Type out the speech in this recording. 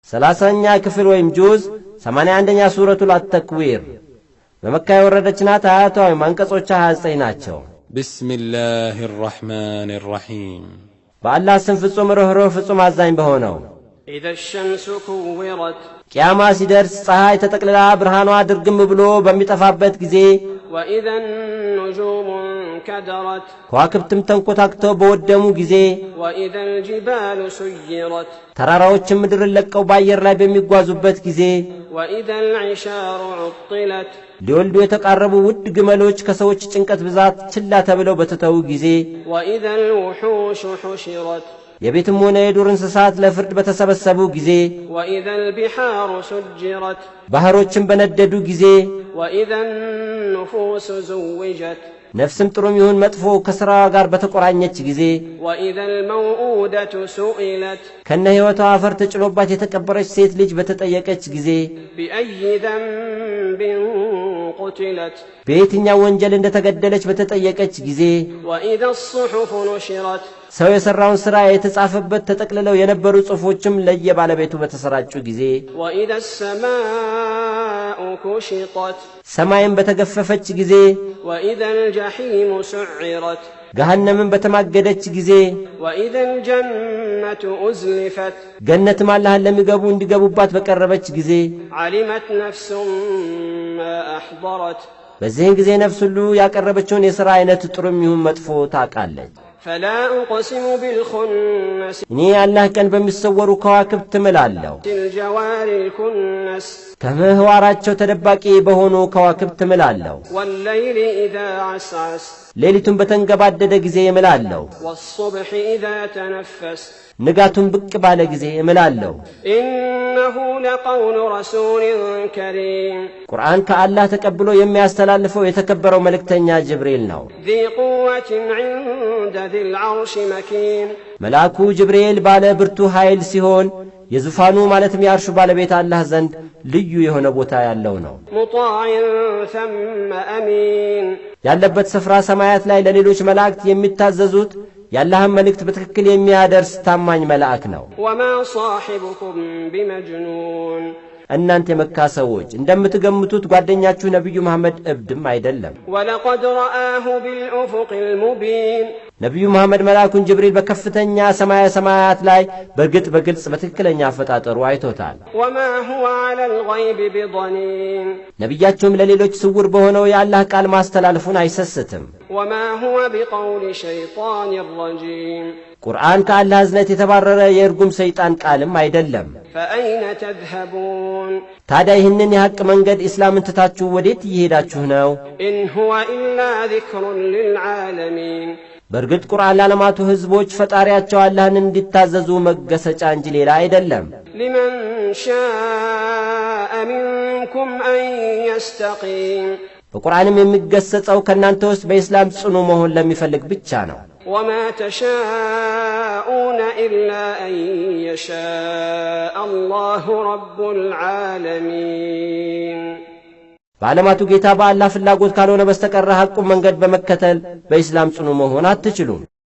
30ኛ ክፍል ወይም ጁዝ 81ኛ ሱረቱል ተክዊር በመካ የወረደች ናት። አያቷ ወይም አንቀጾቿ 29 ናቸው። بسم الله الرحمن الرحيم በአላህ ስም ፍጹም ርኅሩህ ፍጹም አዛኝ በሆነው። إذا الشمس كورت ቂያማ ሲደርስ ፀሐይ ተጠቅልላ ብርሃኗ ድርግም ብሎ በሚጠፋበት ጊዜ፣ وإذا النجوم انكدرت ከዋክብትም ተንኮታክተው በወደሙ ጊዜ፣ وإذا الجبال سيرت ተራራዎችም ምድርን ለቀው በአየር ላይ በሚጓዙበት ጊዜ፣ وإذا العشار عطلت ሊወልዱ የተቃረቡ ውድ ግመሎች ከሰዎች ጭንቀት ብዛት ችላ ተብለው በተተዉ ጊዜ፣ وإذا الوحوش حشرت የቤትም ሆነ የዱር እንስሳት ለፍርድ በተሰበሰቡ ጊዜ፣ وإذا البحار سجرت ባህሮችም በነደዱ ጊዜ፣ وإذا النفوس زوجت ነፍስም ጥሩም ይሁን መጥፎ ከሥራዋ ጋር በተቆራኘች ጊዜ፣ وإذا الموءودة سئلت ከነ ሕይወቷ አፈር ተጭኖባት የተቀበረች ሴት ልጅ በተጠየቀች ጊዜ፣ بأي ذنب قتلت በየትኛው ወንጀል እንደተገደለች በተጠየቀች ጊዜ፣ وإذا الصحف نشرت ሰው የሠራውን ሥራ የተጻፈበት ተጠቅልለው የነበሩ ጽሑፎችም ለየባለቤቱ በተሰራጩ ጊዜ፣ وإذا السماء كشطت ሰማይም በተገፈፈች ጊዜ፣ وإذا الجحيم سعرت ገሃነምን በተማገደች ጊዜ፣ وإذا الجنة أزلفت ገነትም አላህን ለሚገቡ እንዲገቡባት በቀረበች ጊዜ፣ علمت نفس ما أحضرت በዚህን ጊዜ ነፍስ ሁሉ ያቀረበችውን የሥራ አይነት ጥሩም ይሁን መጥፎ ታውቃለች። فلا أقسم بالخنس እኔ የአላህ ቀን በሚሰወሩ ከዋክብት እምላለሁ፣ الجوار الكنس ከምህዋራቸው ተደባቂ በሆኑ ከዋክብት እምላለሁ፣ والليل إذا عسعس ሌሊቱን በተንገባደደ ጊዜ እምላለሁ፣ والصبح إذا تنفس ንጋቱን ብቅ ባለ ጊዜ እምላለሁ። إنه لقول رسول كريم ቁርአን ከአላህ ተቀብሎ የሚያስተላልፈው የተከበረው መልእክተኛ ጅብሪል ነው። ذي قوة عند ذي العرش مكين መልአኩ ጅብሪል ባለ ብርቱ ኃይል ሲሆን የዙፋኑ ማለትም የአርሹ ባለቤት አላህ ዘንድ ልዩ የሆነ ቦታ ያለው ነው። مطاع ثم أمين ያለበት ስፍራ ሰማያት ላይ ለሌሎች መላእክት የሚታዘዙት የአላህን መልእክት በትክክል የሚያደርስ ታማኝ መልአክ ነው። وما صاحبكم بمجنون እናንተ የመካ ሰዎች እንደምትገምቱት ጓደኛችሁ ነቢዩ መሐመድ እብድም አይደለም። ولقد رآه بالأفق المبين ነቢዩ መሐመድ መልአኩን ጅብሪል በከፍተኛ ሰማያ ሰማያት ላይ በእርግጥ በግልጽ በትክክለኛ አፈጣጠሩ አይቶታል። وما هو على الغيب بضنين ነቢያቸውም ለሌሎች ስውር በሆነው የአላህ ቃል ማስተላለፉን አይሰስትም። وما هو بقول شيطان رجيم ቁርአን ከአላህ እዝነት የተባረረ የእርጉም ሰይጣን ቃልም አይደለም። فأين تذهبون ታዲያ ይህንን የሐቅ መንገድ ኢስላምን ትታችሁ ወዴት እየሄዳችሁ ነው? إن هو إلا ذكر للعالمين በእርግጥ ቁርአን ለዓለማቱ ሕዝቦች ፈጣሪያቸው አላህን እንዲታዘዙ መገሰጫ እንጂ ሌላ አይደለም። لمن شاء منكم أن يستقيم በቁርአንም የሚገሰጸው ከእናንተ ውስጥ በኢስላም ጽኑ መሆን ለሚፈልግ ብቻ ነው። وما تشاءون إلا أن يشاء الله رب العالمين በዓለማቱ ጌታ በአላህ ፍላጎት ካልሆነ በስተቀር ሐቁን መንገድ በመከተል በኢስላም ጽኑ መሆን አትችሉም።